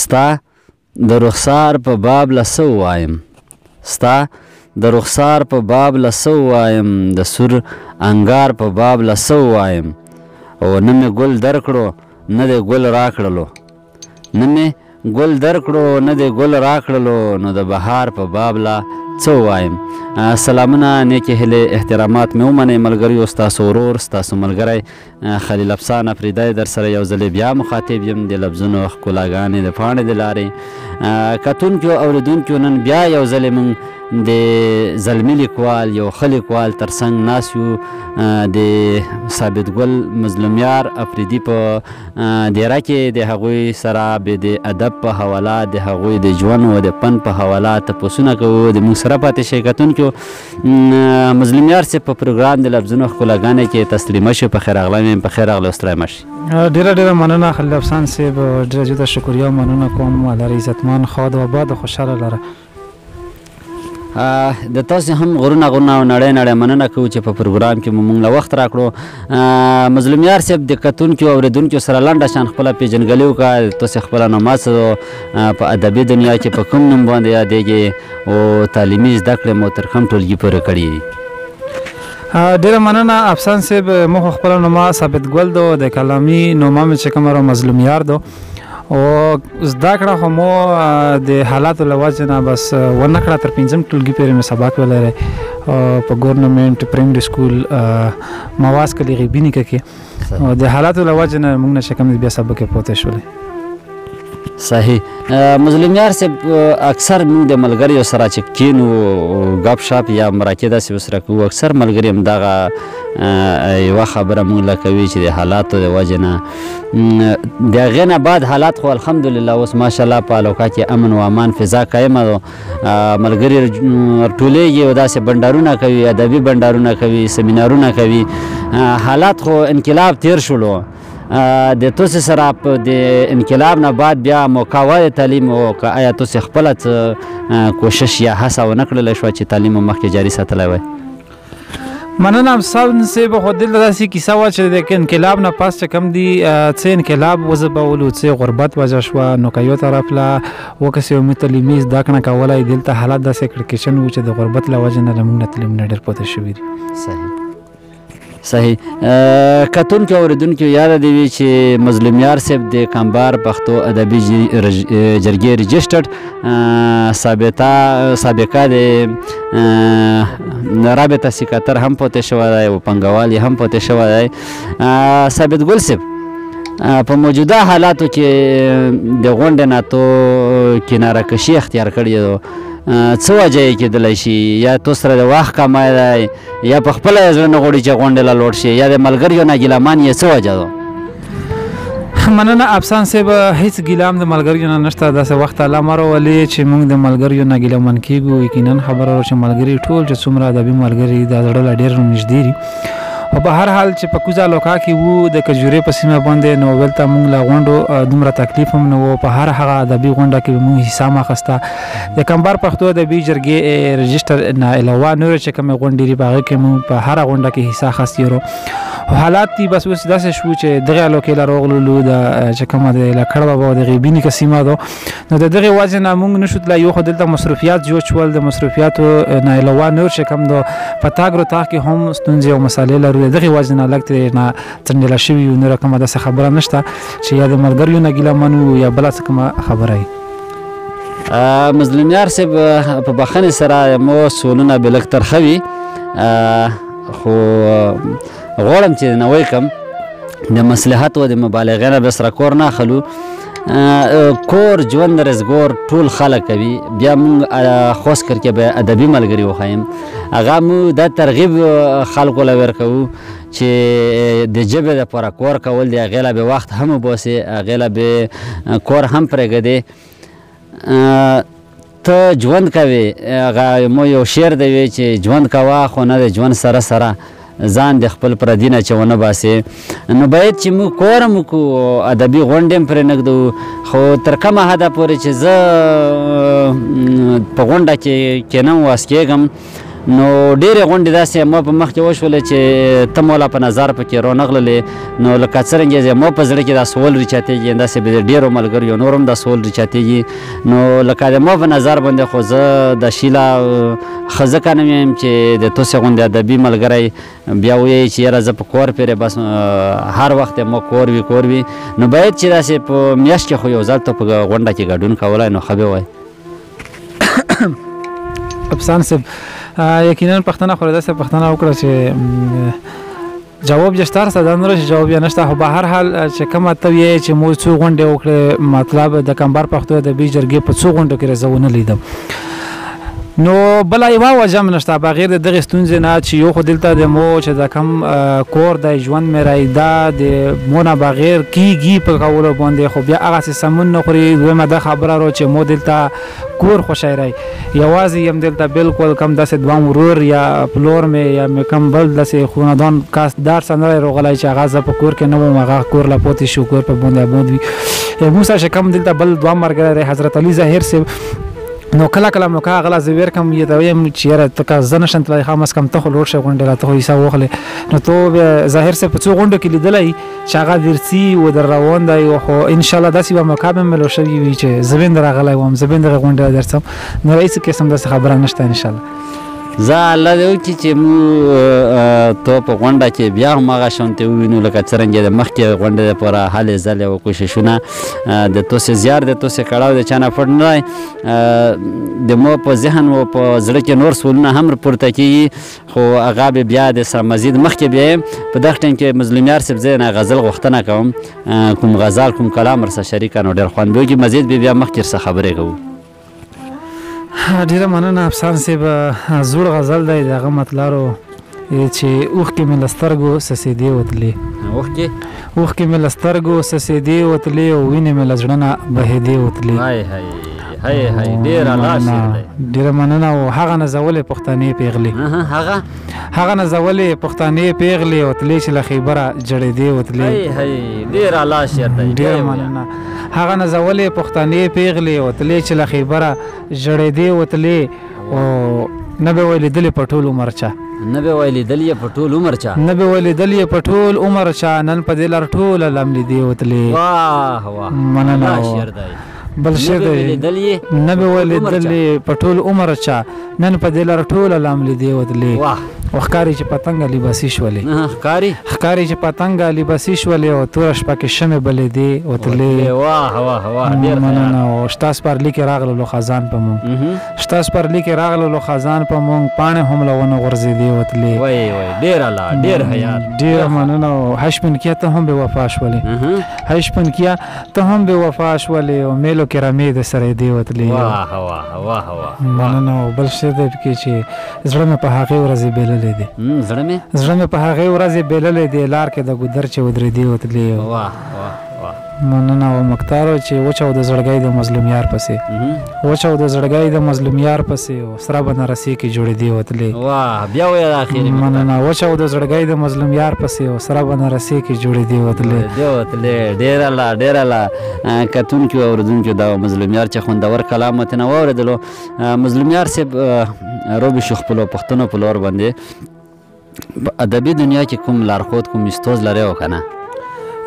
ستا د رخسار په باب له څه ووایم، ستا د رخسار په باب له څه ووایم، د سور انګار په باب له څه ووایم. او نه مې ګل درکړو نه دې ګل راکړلو، نه مې ګل درکړو نه دې ګل راکړلو، نو د بهار په باب لا څه ووایم. سلامونه، نیکې هیلې، احترامات مې ومنئ ملګریو. ستاسو ورور، ستاسو ملګری خلیل افسان افریدی در سره یو ځلې بیا مخاطب یم د لفظونو ښکلاګانې د پاڼې د لارې. کتونکیو اورېدونکیو، نن بیا یو ځلې موږ د زلمي لیکوال، یو ښه لیکوال ترڅنګ ناست یو، د ثابت ګل مظلومیار افریدي په دیره کې د هغوی سره به د ادب په حواله، د هغوی د ژوند او د فن په حواله تپوسونه کوو. د موږ سره پاتې شئ کتونکیو. مظلومیار صاحب په پروګرام د لفظونو ښکلاګانې کې تسلیمه شو. په خیر راغلی یم، په خیر راغلی، ستړی مه شئ. ډېره ډېره مننه خلیل افسان صاحب، ډېره زیاته شکریه او مننه کوم. الله عزتمن، ښاد او آباد، خوشحاله لره. د تاسو هم غرونه غرونه او نړۍ نړۍ مننه کوو چې په پروګرام کې مو موږ له وخت راکړو. مظلومیار صاحب، د کتونکیو اورېدونکیو سره لنډه شان خپله پېژندګلي وکړه. تاسو خپله نومه څه په ادبي دنیا کې په کوم نوم باندې یادېږي او تعلیمي زده کړې مو تر کوم ټولګي پورې کړي دي؟ ډېره مننه افسان صاحب. مو خو خپله نومه ثابت ګل دو، د کلامي نومه مې چې کومه مظلومیار دو، او زده کړه خو مو د حالاتو له وجې نه بس ونه کړه. تر پنځم ټولګي پورې مې سبق ویلی دی په ګورنمنټ پرایمري سکول مواز کلي غیبي نیکه کې. او د حالاتو له وجې نه موږ نه چې کوم بیا سبق یې پوته شولې. صحیح. مظلومیار صاحب، اکثر موږ د ملګریو سره چې کینو ګپ شپ یا مراکې داسې ورسره کوو، اکثر ملګري هم دغه یوه خبره موږ له کوي چې د حالاتو د وجې نه، د هغې نه بعد حالات خو الحمدلله اوس ماشاءالله په علاقه کې امن و امان فضا قایمه ده، ملګري ټولېږي او داسې بنډارونه کوي، ادبي بنډارونه کوي، سمینارونه کوي. حالات خو انقلاب تیر شولو، د تاسو سره په د انقلاب نه بعد بیا موقع وه د تعلیم، او که آیا تاسو خپله څه کوشش یا هڅه ونه کړلی شوه چې تعلیم مو مخکې جاري ساتلی وای؟ مننه افسان صاحب. خو دلته داسې کیسه وه چې د انقلاب نه پس چې کوم دي څه انقلاب وزبولو، څه غربت وجه شوه، نو که یو طرف له وکسې مو تعلیمي زده کړه کولای، دلته حالات داسې کړکېچن وو چې د غربت له وجې نه له موږ نه تعلیمونه ډېر پاتې شوي دي. صحیح صحیح. کتونکو اورېدونکو، یاده دې وي چې مظلومیار صاحب د کمبار پښتو ادبي جرګې رجسټرډ سابقه د رابطه سکرتر هم پاتې شوی دی او پانګوال یې هم پاتې شوی دی. ثابت ګل صاحب، په موجوده حالاتو کې د غونډې نه تو کناره کشي اختیار کړې ده، څه وجه یې کېدلی شي؟ یا تو سره د وخت کمی دی، یا په خپله یې زړه نه غواړي چې غونډې له لوړ شي، یا د ملګریو نه ګیلهمن یې، څه وجه ده؟ مننه افسان صاحب، هیڅ ګیله هم د ملګریو نه نشته. داسې وخت الله مه راولي چې موږ د ملګریو نه ګیلهمن کېږو. یقینا خبره ده چې ملګري ټول چې څومره ادبي ملګري دا زړه له ډېر نږدې دي. او په هر حال چې په کوزه علاقه کې وو د کجورې په سیمه باندې، نو دلته موږ له غونډو دومره تکلیف هم نه وو. په هر هغه ادبي غونډه کې موږ حصه هم اخیسته. د کمبر پښتو ادبي جرګې رجسټر نه علاوه نورې چې کومې غونډې دي په هغې کې موږ په هره غونډه کې حصه اخیستې وو. حالات دي بس اوس داسې شو چې دغې علاقې له راغللو، د چې کومه د لکړ بابا د غیبي نیکه سیمه ده، نو د دغې وجې نه موږ نشو تللی. یو خو دلته مصروفیات جوړ شول، د مصروفیاتو نه علاوه نور چې کوم ده په تګ راتګ کې هم ستونزې او مسالې لرو. د دغې وجې نه لږ ترې نه څنډله شوي یو. نوره کومه داسې خبره نشته چې یا د ملګریو نه ګیله من وو یا بله څه کومه خبره وي. مظلومیار صاحب، په بخښنې سره مو سوالونه به لږ ترخه وي، خو غواړم چې نوی کم د مصلحت او د مبالغې نه به سره کور نه اخلو. کور ژوند رزګور ټول خلک کوي، بیا موږ خاص کر کې به ادبي ملګري وښایم، هغه موږ دا ترغیب خلکو له ورکوو چې د ژبې دپاره کور کول دی، هغې له به وخت هم وباسي، هغې له به کور هم پرېږدي. ته ژوند کوې، هغه مو یو شعر دی وی چې ژوند کوه خو نه د ژوند سره سره ځان د خپل پردي نه چې ونه باسې. نو باید چې موږ کور هم وکړو، ادبي غونډې هم پرې نه ږدو، خو تر کومه حده پورې چې زه په غونډه کې کښېنم واسکېږم، نو ډېرې غونډې داسې مو په مخ کې وشولې چې ته مو لا په نظر پکې رانغللې. نو لکه څرنګه چې مو په زړه کې دا سوال ریچاتېږي، داسې به د ډېرو ملګریو نور هم دا سوال ریچاتېږي. نو لکه د مو په نظر باندې خو زه د شیله ښه ځکه نه یم چې د توسې غوندې ادبي ملګری بیا وایي چې یاره زه په کور پېرې بس هر وخت مو کور وي کور وي. نو باید چې داسې په میاشت کې خو یو ځل ته په غونډه کې ګډون کولی نو ښه به وای. افسان صاحب یقینا پښتنه خو داسې پښتنه وکړه چې جواب یې شته ساده نه چې جواب یې نشته، خو به هر حال چې کومه ته ویې چې مو څو غونډې وکړې، مطلب د کمبر پښتو ادبي جرګې په څو غونډو کې زه ونه لیدم. نو بله یوه وجه هم نشته بغیر د دغې ستونزې نه چې یو خو دلته د مو چې د کوم کور دی ژوند مې راي دا د مو نه بغیر کیږي په کولو باندې، خو بیا هغسې سمون نه خوري. دویمه دا خبره رو چې مو دلته کور خوښی راي، یوازې یم دلته بالکل کم داسې دوام ورور یا پلور مې یا مې کم بل داسې خاندان کس درسه نه دی راغلی چې هغه زه په کور کې نه وم، هغه کور لا پاتې شو، کور په باندې اباد وي. موږ سره چې کوم دلته بل دوام ملګری دی حضرت علي ظاهر صاحب، نو کله کله موقع هغه له زه ویر کوم یې ته وایم چې یاره ته که زه نه شم تللی خامس کم ته خو لوړ شې غونډې له ته خو حساب واخلې. نو ته بیا ظاهر صاحب په څو غونډو کې لیدلی چې هغه درڅي و در روان دی، خو انشاءالله داسې به موقع به ملو شوي وي چې زه به راغلی وم، زه به دغه غونډې له درڅم. نو هېڅ قسم داسې خبره نشته انشاءالله. زه الله دې وکړي چې مو ته په غونډه کې بیا هم هغه شانتې ووینو لکه څرنګه د مخکې غونډې لپاره هلې ځلې او کوششونه د توسې زیار د توسې کړاو د چا نه پټ نه دی. د مو په ذهن او په زړه کې نور سوالونه هم پورته کېږي، خو هغه به بیا د سره مزید مخکې بیا په دغه ټایم کې مظلوم یار صاحب زه نه غزل غوښتنه کوم، کوم غزل کوم کلام ورسره شریکه نو ډېر خوند به وکړي. مزید به بیا مخکې ورسره خبرې کوو. ډېره مننه افسان صاحب. زوړ غزل دی، د هغه مطلارو چې اوښکې مې له سترګو څڅېدې وتلې، اوښکې مې له سترګو څڅېدې وتلې او وینې مې له زړه نه بهېدې وتلې. های های های های ډېر اعلی شعر دی. ډېره مننه. او هغه نازولې پښتنې پېغلې، هغه نازولې پښتنې پېغلې وتلې چې له خیبره جړېدې وتلې. های های ډېر اعلی شعر دی. ډېره مننه. هغه نازولې پښتنې پېغلې وتلې چې له خیبره ژړېدې وتلې او نه به ویل لیدلې په ټول عمر چا، نه به ویل لیدلې په ټول عمر چا، نه به ویل لیدلې په ټول عمر چا، نن په دې لار ټوله لم لیدې وتلې. واه واه مننه. شعر دی. بل شعر دی، نه به ویل لیدلې په ټول عمر چا، نن په دې لار ټوله لم لیدې وتلې. واه. او ښکاري چې پتنګ لباسي شولې، ښکاري چې پتنګ لباسي شولې او توره شپه کې شمې بلېدې وتلې. واه واه واه ډېر مننه. او شته سپرلي کې راغللو خزان په مونږ، شته سپرلي کې راغللو خزان په مونږ، پاڼې هم له ونو غورځېدې وتلې. وای وای ډېر اعلی ډېر حیات. ډېره مننه. او هشپنکیه ته هم بې وفا شولې، هشپنکیه ته هم بې وفا شولې او میلو کې رمې د سرېدې وتلې. واه واه واه واه مننه. او بل شعر دی پکې چې زړه مې په هغې ورځې بېللی دی، زړه مې په هغې ورځې بېللی دی، لار کې د ګودر چې ودرېدې وتلې. واه واه واه مننه. او مکتارو چې وچاو د زړګی د مظلوم یار پسې، وچاو د زړګی د مظلوم یار پسې او سره بنارسي کې جوړېدې وتلې. واه بیا وایه د اخري. مننه. وچاو د زړګی د مظلوم یار پسې او سره بنارسي کې جوړېدې وتلې. دې وتلې. ډېر الله ډېر الله. کتونکو او اورېدونکو دا مظلوم یار چې خوندور کلام مو ترېنه واورېدلو. مظلوم یار صاحب روبي شو خپلو پښتنو په لور باندې په ادبي دنیا کې کوم لارښود کوم استاد لرې او که نه؟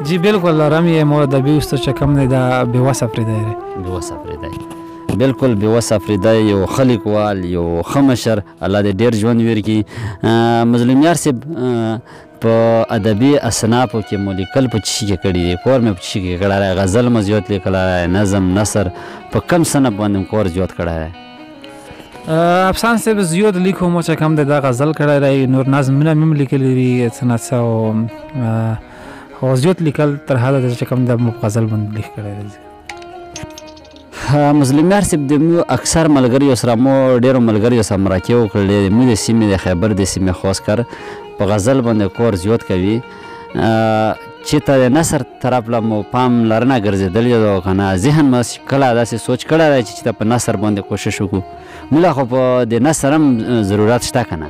جی بالکل لرم یې. مو ادبي استاد چې کوم دی دا بېوس افریدی دی. بېوس افریدی، بالکل بېوس افریدی یو ښه لیکوال یو ښه مشر، الله دې ډېر ژوند ورکړي. مظلوم یار صاحب په ادبي اصنافو کې مو لیکل په څه شي کې کړي دي؟ کور مې په څه شي کې کړی دی؟ غزل مو زیات لیکلی دی، نظم نثر، په کم صنف باندې مو کور زیات کړی دی؟ افسان صاحب زیات لیکو مو چې کوم دی دا غزل کړی دی، نور نظمونه مې هم لیکلي دي څه نا څه، او زیات لیکل تر حده چې کوم د مو په غزل باندې لیک کړی دی. مظلوم یار صاحب د مو اکثر ملګریو سره مو ډېرو ملګریو سره مرکې وکړلې، د مو د سیمې د خیبر د سیمې خاص کر په غزل باندې کور زیات کوي. چې ته د نثر طرف له مو پام لرنه ګرځېدلی ده او که نه ذهن مو کله داسې سوچ کړی دی چې ته په نثر باندې کوشش وکړو؟ موږ خو په د نثر هم ضرورت شته که نه؟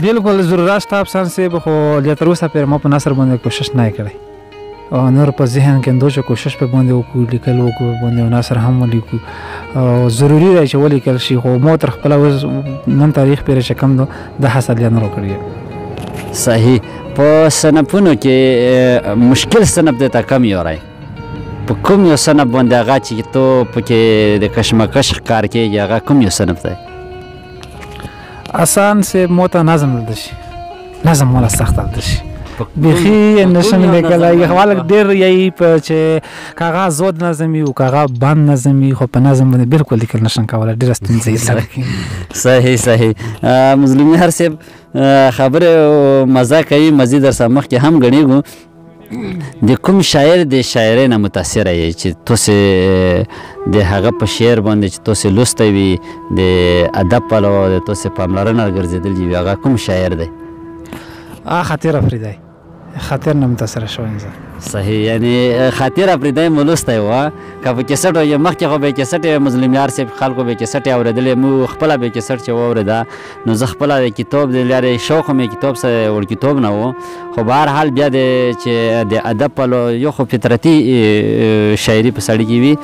بالکل ضرورت شته افسان صاحب، خو لا تر اوسه پورې ما په نثر باندې کوشش نه کړی. نور په ذهن کې اندو چې کوشش په باندې وکړو، لیکل وکړو باندې او نثر هم ولیکو. او ضروري دی چې ولیکل شي، خو مو تر خپله اوس نن تاریخ پېرې چې کوم ده د هڅه بیا نه کړې. صحیح. په صنفونو کې مشکل صنف دی ته کم یو راي، په کوم یو صنف باندې هغه چې ته پکې د کشمکش ښکار کېږي هغه کوم یو صنف دی؟ اسان صاحب مو ته نظم لیدل شي، نظم مولا سخت لیدل شي، بیخي نشم لیکلی. خلک ډېر یی په چې که زود نظم وي او که هغه بند نظم وي، خو په نظم باندې بالکل لیکل نشم کولی، ډېره ستونزه یې سره. صحیح صحیح. مظلوم یار صاحب خبرې مزه کوي، مزي در سره مخکې هم ګڼېږو. د کوم شاعر د شاعرۍ نه متاثره یې چې تاسې د هغه په شعر باندې چې تاسې لوستی وي، د ادب پلوه د تاسې پاملرنه ګرځېدلې وي، هغه کوم شاعر دی؟ خاطر افریدی، خاطر نه متاثره شوی یم زه. صحیح، یعنی خاطر افریدی مو لوستی وه که په کیسټو یې مخکې خو به کیسټ مظلوم یار صاحب خلکو به کیسټ اورېدلې، مو خپله به کیسټ چې واورېده نو زه خپله د کتاب د لارې شوق مې کتاب سره وړکیتوب نه و، خو به هر حال بیا د چې د ادب پلو یو خو فطرتي شاعري په سړي کې وي،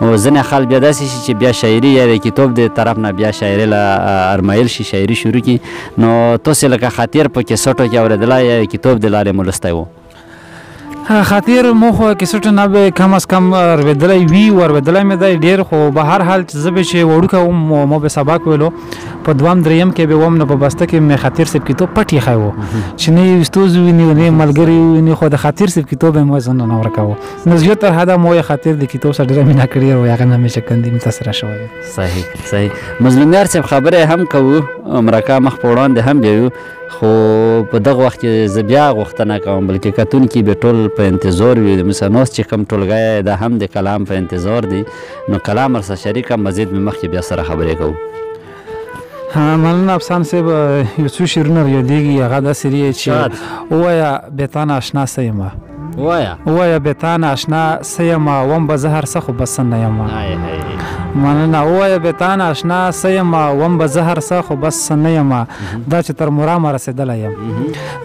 او ځینې خلک بیا داسې شي چې بیا شاعري یا د کتاب د طرف نه بیا شاعري له ارمایل شي، شاعري شروع کړي. نو تاسې لکه خاطر په کیسټو کې اورېدلی یا کتاب د لارې مو لوستی و؟ خاطر مو خو کیسټ نه به کم از کم اورېدلی وي، اورېدلی مې دی ډېر، خو به هر حال چې زه به چې وړوکی وم مو به سبق ویلو، په دوم درېیم کې به وم، نو په بسته کې مې خاطر صاحب کتاب پټ ایښی و چې نه یې استاد وویني نه یې ملګري وویني، خو د خاطر صاحب کتاب به مو ځان نه ورکاوه. نو زیات تر حده مو یې خاطر د کتاب سره ډېره مینه کړې او هغه نه مې چې کندې متاثره شوی یم. صحیح صحیح. مظلوم یار صاحب خبرې هم کوو، مرکه مخ په وړاندې هم بیایو، خو په دغه وخت کې زه بیا غوښتنه کوم، بلکې کتونکي به ټول په انتظار وي، د مثلا اوس چې کوم ټولګی دا هم د کلام په انتظار دي، نو کلام ورسره شریک کړم، مزید مې مخکې بیا سره خبرې کوو. مننه افسان صاحب. یو څو شعرونه یادېږي، هغه داسې دي چې ووایه بې تا نه اشنا څه یم، ووایه بې تا نه اشنا څه یم، وم به زه هر څه خو بس نه یم. مننه. ووایه بې تا نه اشنا څه یم، وم به زه هر څه خو بس نه یم، دا چې تر مرامه رسېدلی یم،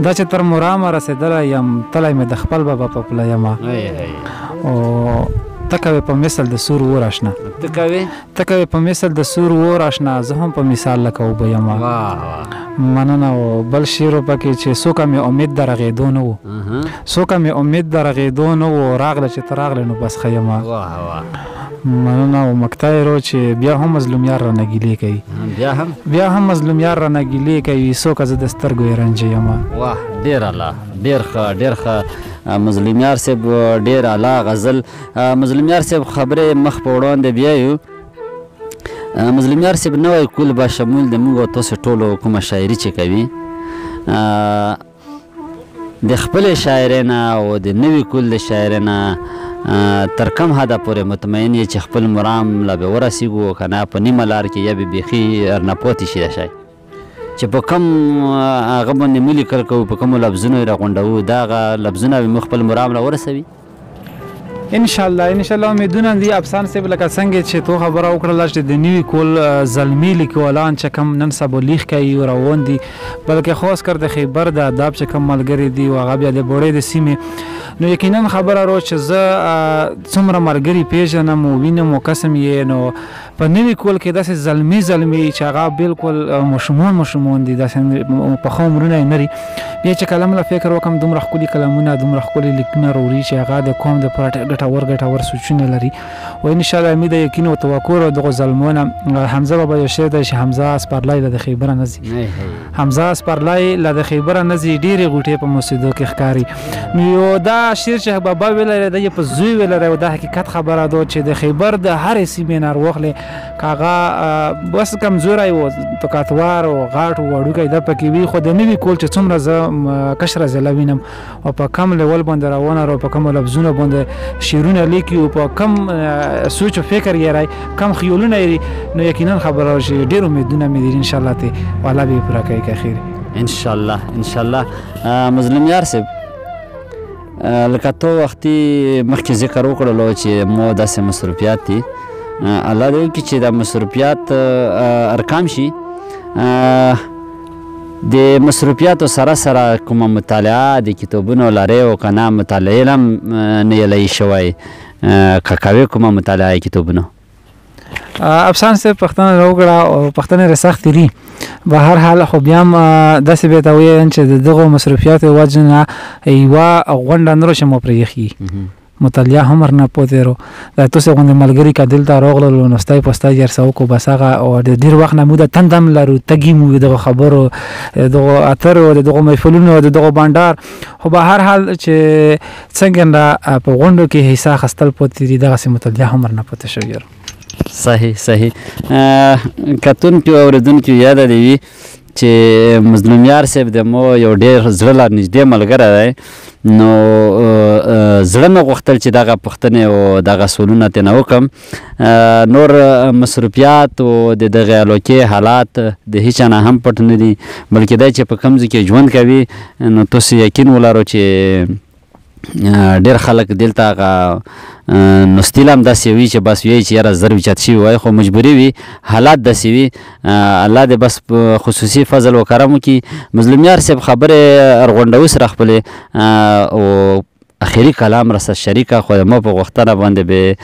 دا چې تر مرامه رسېدلی یم، تلی مې د خپل بابا په پله یم. او ته کوې په مثل د سور اور اشنا، ته کوې په مثل د سور اور اشنا، زه هم په مثال لکه اوبه یم. مننه. او بل شعر پکې چې څوکه مې امید د رغېدو نه و، څوکه مې امید د رغېدو نه و، راغله چې ته راغلې نو بس ښه یم. مننه. او مقطع یې رو چې بیا هم مظلوم یار رانه ګیلې کوي، بیا هم مظلوم یار رانه ګیلې کوي، څوکه زه د سترګو یې رنجه یم. واه، ډېر اعلی، ډېر ښه، ډېر ښه مظلوم یار صاحب، ډېر اعلی غزل. مظلوم یار صاحب خبرې مخ په وړاندې بیایو. مظلوم یار صاحب نوی کول به شمول د موږ او تاسو ټولو کومه شاعري چې کوي د خپلې شاعرۍ نه او د نوي کول د شاعرۍ نه تر کم حده پورې مطمئن یې چې خپل مرام له به ورسېږو که نه په نیمه لار کې یا به بیخي رانه پاتې شي دا شی چې په کوم هغه باندې مو لیکل کوو، په کومو لفظونو یې راغونډوو، دا هغه لفظونه به مو خپل مرام له ورسوي؟ انشاءالله انشاءالله امیدونه دي افسان صاحب. لکه څنګه چې تو خبره وکړله چې د نوي کول زلمي لیکوالان چې کوم نن سبا لیک کوي او روان دي، بلکې خاص کر د خیبر د ادب چې کوم ملګري دي او هغه بیا د بوړې د سیمې، نو یقینا خبره رو چې زه څومره ملګري پیژنم او وینم او قسم یې، نو په نوي کول کې داسې زلمي زلمي چې هغه بالکل ماشومان ماشومان دي، داسې پخه عمرونه یې نه لري، بیا چې قلم له فکر وکړم دومره ښکلي قلمونه، دومره ښکلي لیکونه راوړي چې هغه د قوم دپاره ګټور ګټور سوچونه لري. و ان شاء الله امید یقین او توکل او دغو زلمونه. حمزه بابا یو شعر دی چې حمزه سپرلی له د خیبره نه ځي، حمزه سپرلی له د خیبره نه ځي، ډېرې غوټې په موسیدو کې ښکاري. نو یو دا شعر چې بابا ویلی دی، په زوی ویلی دی، او دا حقیقت خبره ده چې د خیبر د هرې سیمې نه راوخلې که هغه بس کمزوری و، تکاتوار و، غاټ و، وړوکی دا پکې وي، خو د نوي کول چې څومره زه کشره ضلع وینم او په کم لیول باندې روانه او په کومو لفظونو باندې شعرونه لیکي او په کم سوچ او فکر یې رای، کم خیالونه یې، نو یقینا خبره چې ډېر امیدونه مې دي ان شاء الله ته والله به یې پوره کوي که خیر. ان شاء الله ان شاء الله. مظلوم یار صاحب لکه تو وختي مخکې ذکر وکړلو چې مو داسې مصروفیات دي، الله دې وکړي چې دا مصروفیات ارکام شي. د مصروفیاتو سره سره کومه مطالعه د کتابونو لرې او که نه مطالعې هم نه یې لوی شوی، که کوې کومه مطالعه کتابونو؟ افسان صاحب پښتنه راوکړه او پښتنه یې سختې دي. به هر حال خو بیا هم داسې به ته ویم چې د دغو مصروفیاتو وجې نه یوه غونډه نه چې مو پرې ایښي، مطالعه هم ورنه پوتې رو. دا تاسو غوندې ملګري که دلته راغللو نو ستای په ستای یې څه وکړو، بس هغه او د ډېر وخت نه موږ د تند هم لرو، تږي مو دغو خبرو، دغو اترو، د دغو محفلونو، د دغو بانډار. خو به هر حال چې څنګه په غونډو کې حصه اخیستل پوتې دي، دغسې مطالعه هم ورنه پوتې شوې. صحیح صحیح. کتونکي او اورېدونکي یاده دې وي چې مظلوم یار صاحب د مو یو ډېر زړه لا نږدې ملګری دی، نو زړه مې غوښتل چې دغه پوښتنې او دغه سوالونه ترې نه وکړم. نور مصروفیات او د دغې علاقې حالات د هیچا نه هم پټ نه دي، بلکې دی چې په کوم ځای کې ژوند کوي نو تاسو یقین ولرو چې ډېر خلک دلته هغه نو ستیل هم داسې وي چې بس وایي چې یاره زر وچت شوي وای، خو مجبوري وي، حالات داسې وي. الله دې بس خصوصي فضل و کرم وکړي. مظلوم یار صاحب خبرې ارغونډوي سره خپلې او اخري کلام راسره شریکه، خو د مو په غوښتنه باندې به،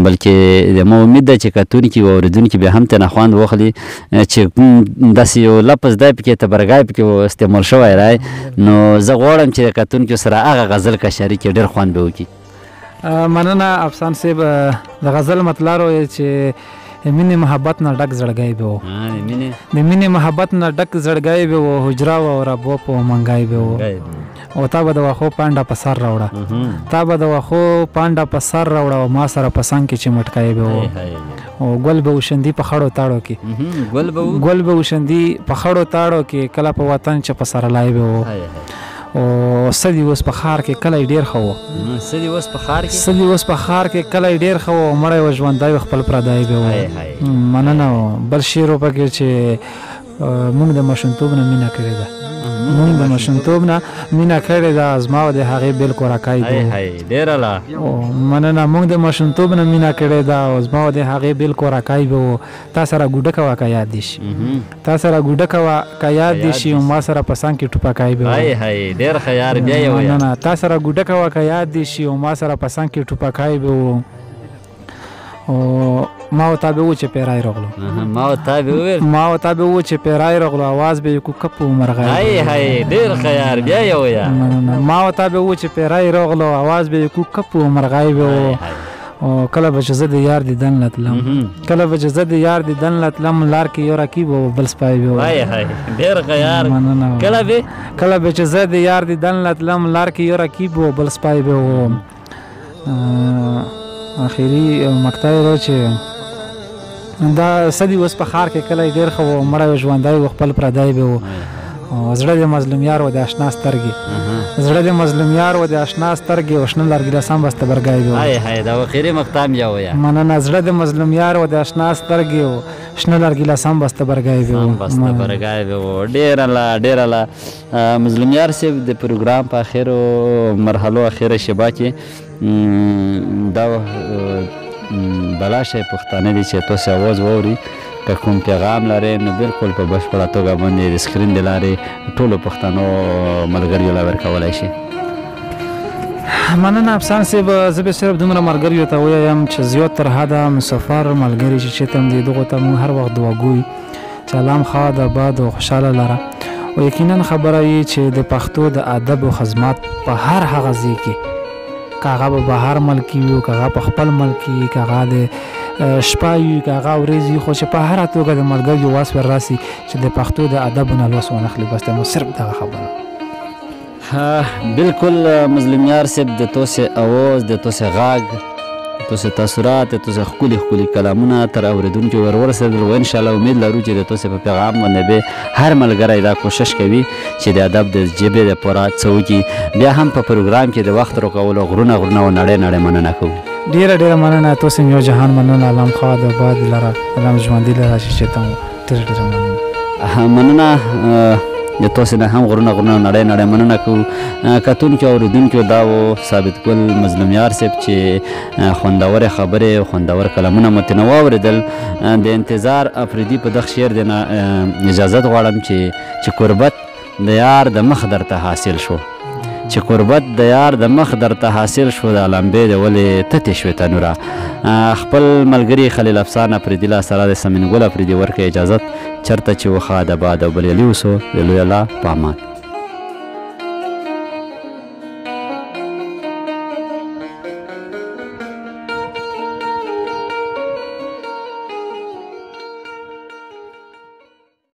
بلکې د مو امید ده چې کتونکي او اورېدونکي به هم ترېنه خوند واخلي چې داسې یو لفظ دی پکې تبرګی پکې استعمال شوی دی، نو زه غواړم چې د کتونکو سره هغه غزل که شریک ډېر خوند به وکړي. مننه افسان صاحب. د غزل مطلع روی چې مینې محبت نه ډک زړګی به و، د مینې محبت نه ډک زړګی به و، حجره وه او ربوه په منګی به و، او تا به د واښو پانډه په سر راوړه، تا به د واښو پانډه په سر راوړه، او ما سره په څنګ کې چې مټکی به و، او ګل به وشندي په خړو تاړو کې، ګل به وشندي په خړو تاړو کې، کله په وطن چې په سرلای به و، او سدي اوس په ښار کې کلی ډېر ښه و، سدي اوس په ښار کې، سدي اوس په ښار کې کلی ډېر ښه و، مړی و ژوندی و خپل پردی به و. مننه. بل شعر پکې چې موږ د ماشومتوب نه مینه کړې ده، موږ د ماشومتوب نه مینه کړې ده، زما او د هغې بل کوراکای دی. ډېره لا مننه. موږ د ماشومتوب نه مینه کړې ده او زما او د هغې بل کوراکای به و، تا سره ګوډکه وه که یاد دې شي، تا سره ګوډکه وه که یاد دې شي، او ما سره په څنګ کې ټوپکای به و. ډېر ښه یار، بیا یې ووایه. مننه. تا سره ګوډکه وه که یاد دې شي، او ما سره په څنګ کې ټوپکای به و، او ما او تا به و چې پیرای راغلو، ما او تا به وویل، ما او تا به و چې پیرای راغلو، اواز به یې کو کپ مرغی. های های ډېر ښه یار، بیا یې ووایه. ما او تا به و چې پیرای راغلو، اواز به یې کو کپ مرغی به و، او کله به چې زه د یار دیدن له تلم، کله به چې زه د یار دیدن له تلم، لار کې یو رقیب او بل سپی به و. های های ډېر ښه یار. کله به، کله به چې زه د یار دیدن له تلم، لار کې یو رقیب او بل سپی به و. اخري مقطع رو چې دا سدي اوس په ښار کې کلی ډېر ښه و، مړی و ژوندی و خپل پردی به و، زړه د مظلوم یار و د اشنا سترګې، زړه د مظلوم یار و د اشنا سترګې، او شنه لرګي له سم بسته برګی به و. های های دا اخري مقطع هم یو وایه. مننه. زړه د مظلوم یار و د اشنا سترګې، او شنه لرګي له سم بسته برګی به و، سم بسته برګی به و. ډېره لا، ډېره لا. مظلوم یار صاحب د پروګرام په اخرو مرحلو اخره شېبه کې دا بلا شی پښتانه دي چې تاسو اواز واوري، که کوم پیغام لرئ نو بالکل په بشپړه توګه باندې د سکرین د لارې ټولو پښتنو ملګریو له ورکولی شي. مننه افسان صاحب. زه به صرف دومره ملګریو ته ووایم چې زیات تر حده مسافر ملګري چې چېرته هم دي، دغو ته موږ هر وخت دعاګوی چې الله هم ښاد آباد او خوشحاله لره، او یقینا خبره یې چې د پښتو د ادب او خدمات په هر هغه ځای کې، که هغه به بهر ملک کې وي، که هغه په خپل ملک کې وي، که هغه د شپه وي، که هغه ورځ وي، خو چې په هره توګه د ملګریو واس ور راسي چې د پښتو د ادب نه لوس ونه خلي، بس د مو صرف دغه خبره. بالکل مظلوم یار صاحب د توسې اواز، د توسې غږ، د توسې تاثرات، د توسې ښکلي ښکلي کلامونه تر اورېدونکو ور ورسېدل، او انشاءالله امید لرو چې د توسې په پیغام باندې به هر ملګری دا کوشش کوي چې د ادب د ژبې دپاره څه وکړي. بیا هم په پروګرام کې د وخت ورکولو غرونه غرونه او نړۍ نړۍ مننه کوو. ډېره ډېره مننه تاسو هم، یو جهان مننه. الله هم ښاد آباد لره، الله هم ژوندي لره چې چېرته مو. ډېره ډېره مننه. مننه د تاسو نه هم غرونه غرونه نړۍ نړۍ مننه کوو. کتونکو او اورېدونکو دا و ثابت ګل مظلوم یار صاحب چې خوندورې خبرې او خوندور کلامونه مو ترېنه واورېدل. د انتظار افریدي په دغه شعر د نه اجازت غواړم چې قربت د یار د مخ درته حاصل شو، چې قربت د یار د مخ درته حاصل شو، دا لمبې د ولې تتې شوې تنوره. خپل ملګري خلیل افسان اپریدي لا سره د سمین ګل اپریدي ورکه اجازت، چرته چې وښاد آباد او بریالي اوسو. د لوی الله په امان.